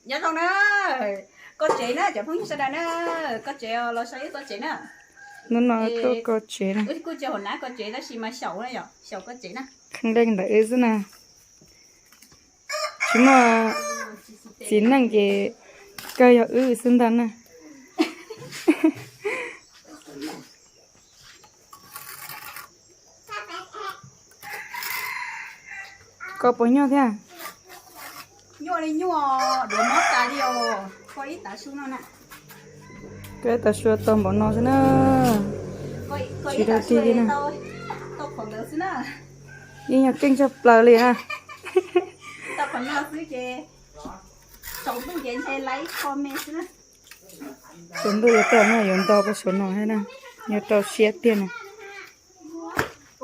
Nyob zoo na, koj tsev na cov phooj ywg sawv daws na, koj tsev los saib wb koj tsev na. Hnub no tuaj koj tsev na. Wb kuj tsis hauv nab koj tsev tab sis mas xyaum, xyaum koj tsev na. Kheej leej ntawm wb xwb na. Tsis muaj txiv neej ces kawg yog wb xwb ntag na. Koj puas nyuaj thiab? Nyuaj li nyuaj, duav mob tas li os. Koj ib tav su no na. Koj ib tav su tau npaum no xwb na. Tsis dab tsi li na. Yeej yog keej tshaj plaws li na. Tau qhov no xwb ces tsaus ntuj ces ntshe laib kho me xwb na. Tsaus ntuj yuav tau no yuav nto peb saum no thiab na. Yuav rau siab tiag na.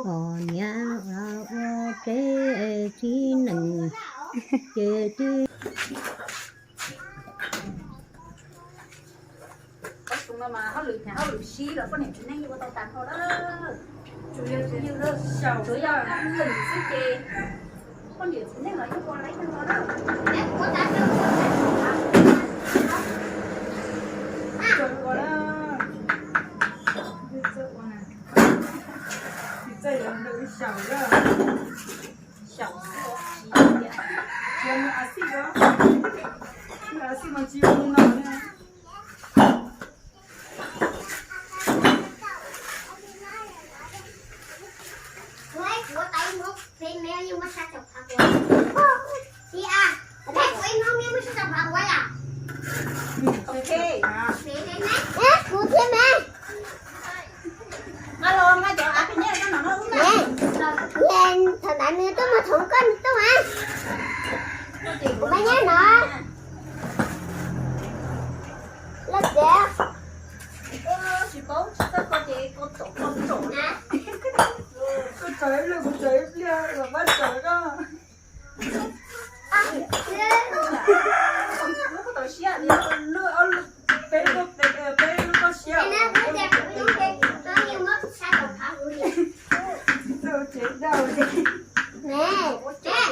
Os niam, ua tsev txiv neej ces twb Ob xyoo no mas hauj lwm, hauj lwm sib los poj niam txiv neej yeej ua tau tas nrho lawm. Tsuas yog, tsuas yog hauj lwm xwb ces poj niam txiv neej los yeej ua laib tag nrho lawm. Txawj ua na, txawj ua na, tsis txawj yuav nrog wb xyaum lawm. Xyaum, tsis mus a xij os, mus a xij mas tsis mus no na. Thaum ntawd nws tuaj mus thov koj nws tuaj mas. Kuv pab nyob no. Loj tiag. Tsis paub tsis txawj koj ces koj tsom koj tsom na. Koj tsom ib pliag kuv tsom ib pliag los pab tsom koj. Lub koj tau siab li lub, peb lub, peb lub koj siab. Txawj tsev dab li. Koj tsev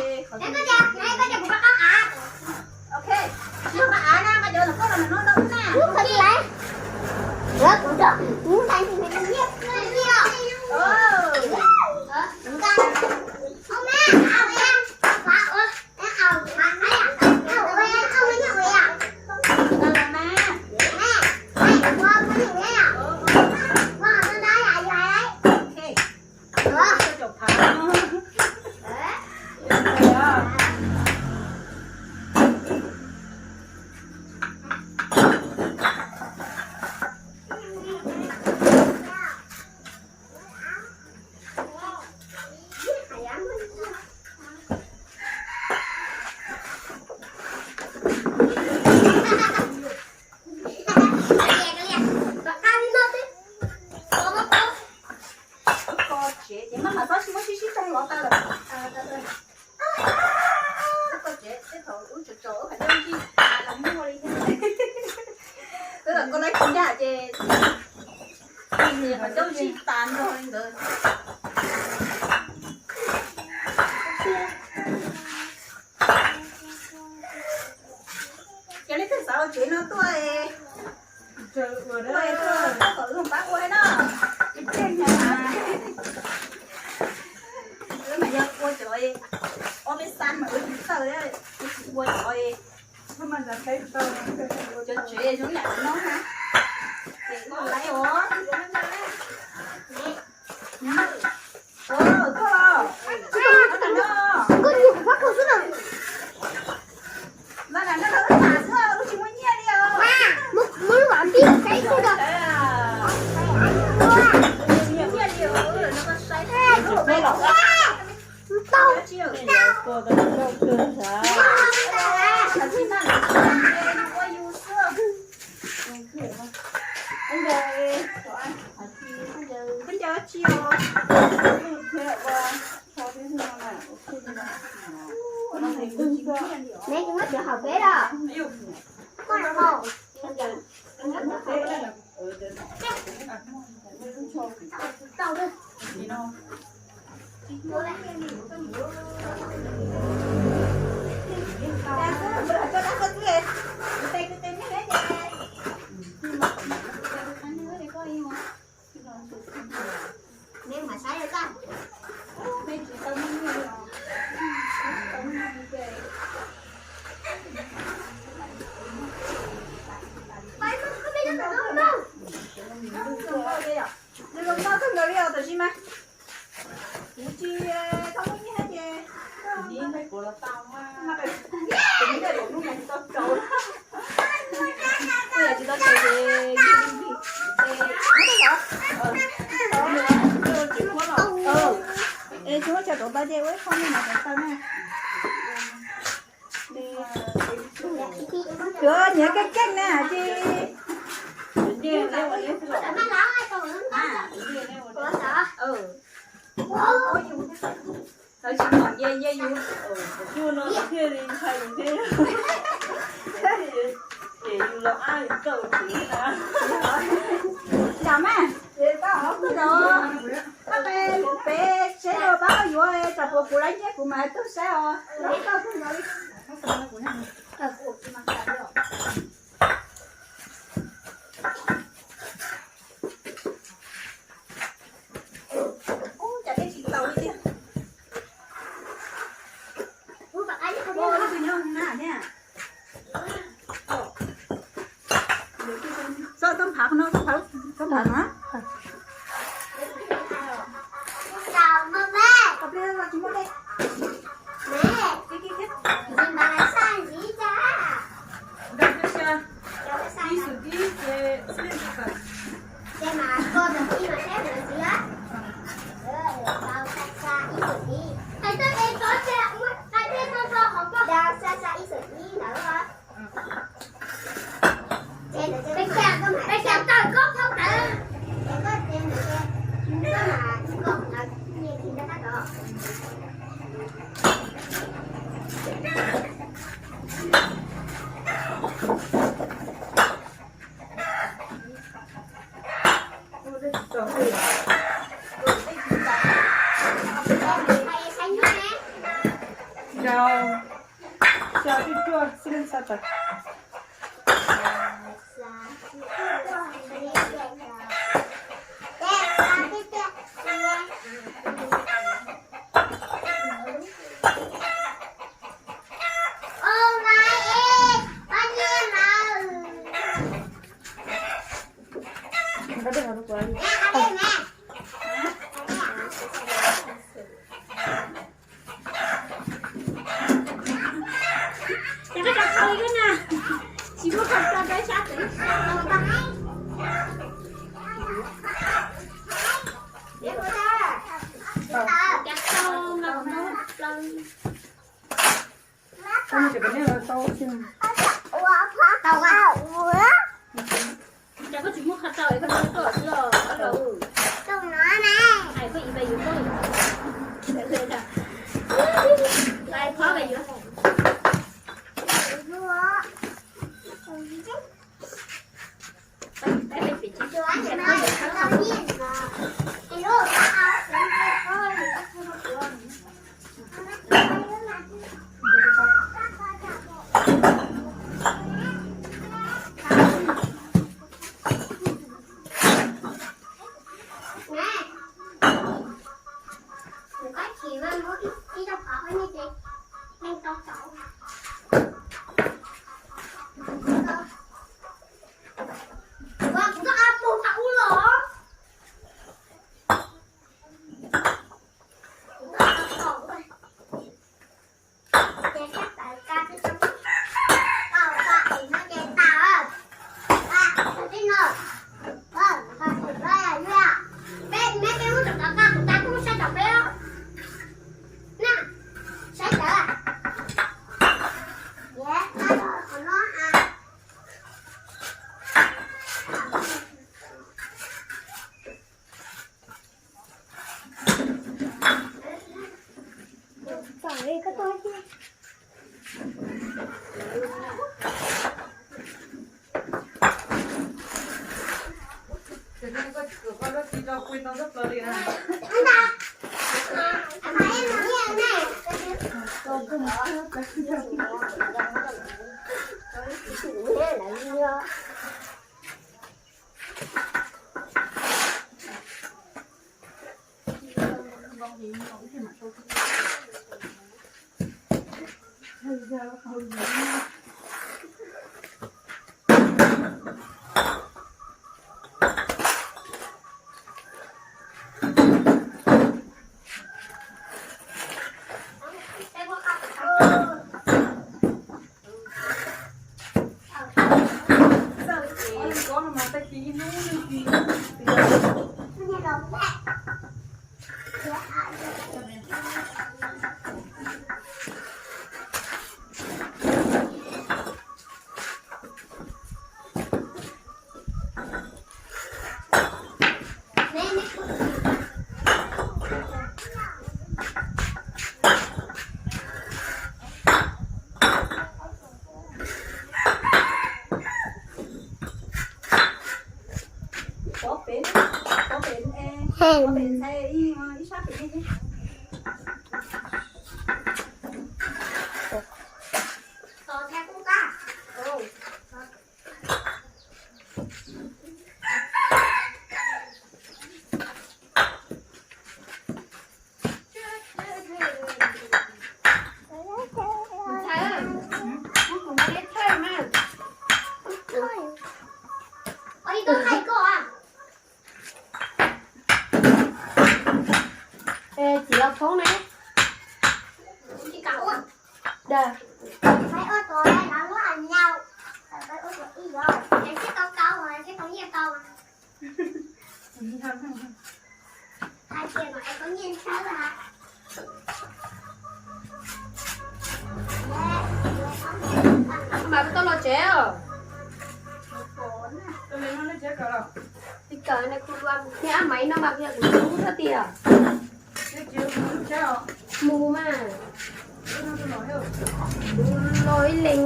ces maj mam txhob sib muab sib sib tsoo los tau lawm. Koj tsev tej thaum wb tsaus tsaus wb hais ntsej tas los muaj li thiab. Wb kom koj laib tsis ncaj ces qhov ncauj zij tas nrog li ntawd. Ces leej twg xav ua tsev no tuaj, tuaj kom wb pab ua na. Wb mas yog ua cov ob peb xab mas wb tsis txawj, wb tsis ua cov, cov tsev zoo yam no na. Ces koj laib os. Koj nyuam qhuav pab kuv xwb na. Muab lub vas pib saib xwb na. Ntau. Neb muab cov hauv peb los. Koj los. Ces ua ib qho me nyuam tau na. Yuav nyiam keej keej na ces. Tsis mom ye ye yus, yus no thiaj li ntshai yus thiab. Ces yus los ab yus txawj ua txiv na. Yam mas, ces koj hov koj los, koj pe lub pem seb los pab koj yuav, tsam puas kuv laiv nyiaj kuv mam tuaj saib os. Koj koj los li. Ub, cas peb tsis tau li tiag. Ua leej twg nyob na thiab? Txhob txhob phav qhov no, txhob phav, txhob phav no. Koj pliag tsis muaj dej. Ib xwm tib ces xwb li kawm. Ces mas koj tus tij mas saib tus txiv a. Xa xa ib xwm tib. Hais txog es tov tseg ua hais txog tso hauv koj. Xa xa ib xwm tib ntawd. Peb xyaw tawm koj phau tawv. Ces koj ces ntawd ces koj mas koj ntawd nyias kis ntawd tab tom. Rau, xya cuaj cuaj xwb leej xa tawm. Ces koj rau qhov li na, tsis muaj qhov rau rau sab tsev. Cas tau no plaws. Tau no ces pem nej los tau xwb. Tau a. Cas koj tsis muab qhov rau es koj rau koj xwb os, koj rau. Hais koj ib pab yuav koj. Hais phab pab yuav. Txiv los thoob ne. Mas tau los tsev os. Tis kawm ne kuv dua niag ab maiv no mas kuv yog kuv tub thiab tiag. Mus mas. Kuv los ib leeg.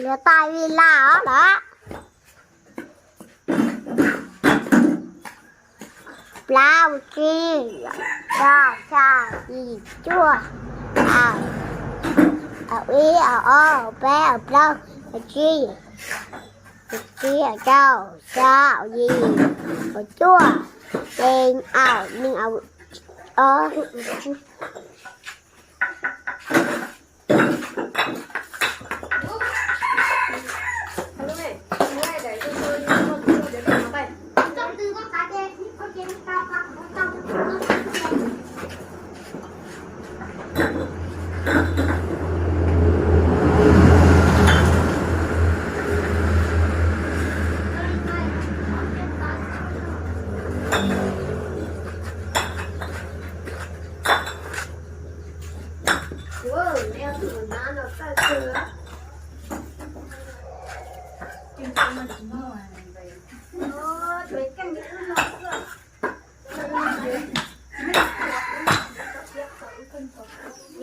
Lawv tais vij laj os lawm. Plaub tsib rau xya yim cuaj, ib ob peb plaub tsib, tsib rau xya yim cuaj, nees aum nees aum ob.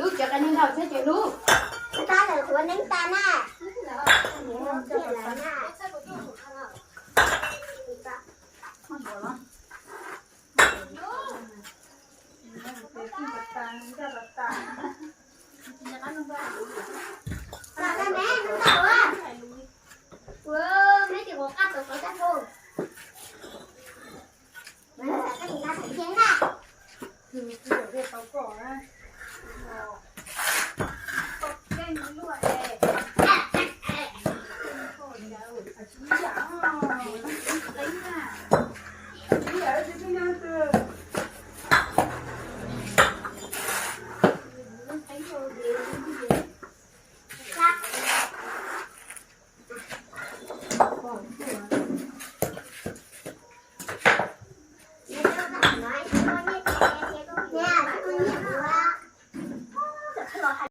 Lub cov qe nws nrog thiab ces lub. Tab lawm kuv neeb tas na.